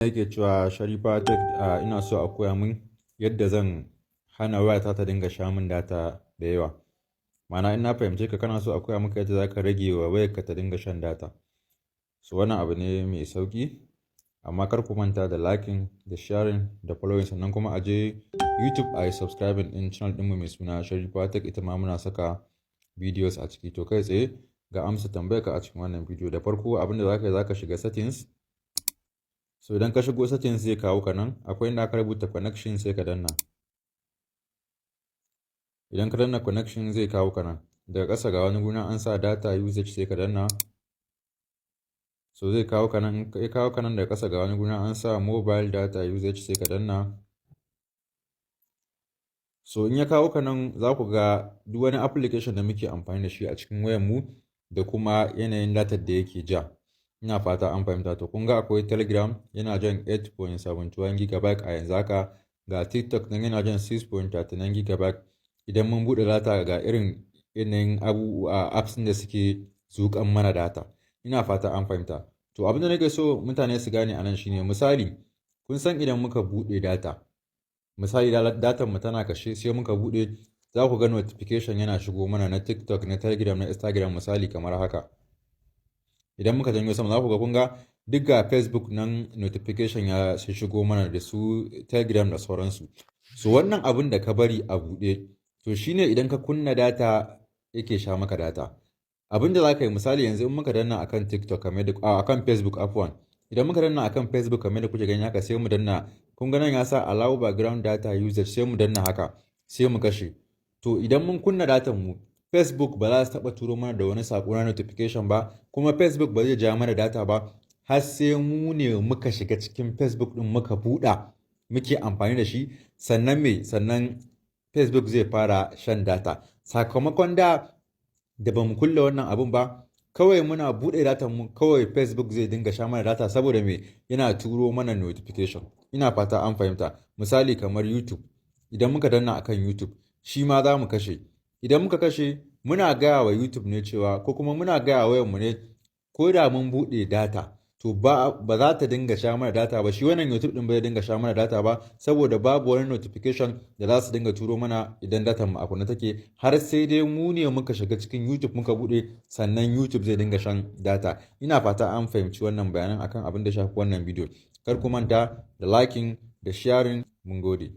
Yake cewa, "Sharifa Tech, ina so a koya min yadda zan hana wayata ta dinga sha min data da yawa." Ma'ana, in na fahimce ka, kana so a koya maka yadda za ka rage wa wayarka ta dinga shan data. So wannan abu ne mai sauƙi, amma kar ku manta da liking da sharing da following, sannan kuma a je YouTube a yi subscribing ɗin channel ɗinmu mai suna Sharifa Tech, ita ma muna saka videos a ciki. To, kai tsaye ga amsa tambayar ka a cikin wannan bidiyo. Da farko, abin da za ka yi, za ka shiga settings. So idan ka shigo settings, zai kawo ka nan, akwai inda aka rubuta connection, sai ka danna. Idan ka danna connection, zai kawo ka nan. Daga ƙasa ga wani guri an sa data usage, sai ka danna. So zai kawo ka nan, ya kawo ka nan, daga ƙasa ga wani guri an sa mobile data usage, sai ka danna. So in ya kawo ka nan, za ku ga duk wani application da muke amfani da shi a cikin wayarmu da kuma yanayin datar da yake ja. Ina fata an fahimta. To, kun ga akwai Telegram yana jan 8.71 gigabyte a yanzu haka, ga TikTok nan yana jan 6.39 gigabyte. Idan mun buɗe data, ga irin yanayin abu a apps da suke zuƙan mana data. Ina fata an fahimta. To, abin da nake so mutane su gane a nan shine, misali, kun san idan muka buɗe data, misali datan mu tana kashe, sai muka buɗe, za ku ga notification yana shigo mana na TikTok, na Telegram, na Instagram, misali kamar haka. Idan muka janyo sama, za ku ga, kun ga duk ga Facebook nan notification ya shigo mana da su Telegram da sauransu. So wannan abin da ka bari a buɗe, to shine idan ka kunna data yake sha maka data. Abin da za ka yi, misali yanzu in muka danna akan TikTok kamar da akan Facebook, afwan. Idan muka danna akan Facebook kamar da kuke gani haka, sai mu danna, kun ga nan ya sa allow background data usage, sai mu danna haka, sai mu kashe. To, idan mun kunna datan mu, Facebook ba za su taɓa turo mana da wani saƙo na notification ba, kuma Facebook ba zai ja mana data ba har sai mu ne muka shiga cikin Facebook ɗin muka buɗa muke amfani da shi, sannan me? Sannan Facebook zai fara shan data. Sakamakon da ba mu kulle wannan abun ba, kawai muna buɗe datan mu, kawai Facebook zai dinga sha mana data. Saboda me? Yana turo mana notification. Ina fata an fahimta. Misali kamar YouTube, idan muka danna akan YouTube, shi ma za mu kashe. Idan muka kashe, muna gaya wa YouTube ne cewa, ko kuma muna gaya wa wayanmu ne, ko da mun buɗe data, to ba za ta dinga sha mana data ba. Shi wannan YouTube din bai dinga sha mana data ba, saboda babu wani notification da za su dinga turo mana idan datan mu a kunne take, har sai dai mu ne muka shiga cikin YouTube muka bude, sannan YouTube zai dinga shan data. Ina fata an fahimci wannan bayanan akan abin da shafi wannan bidiyo. Kar ku manta da liking da sharing. Mun gode.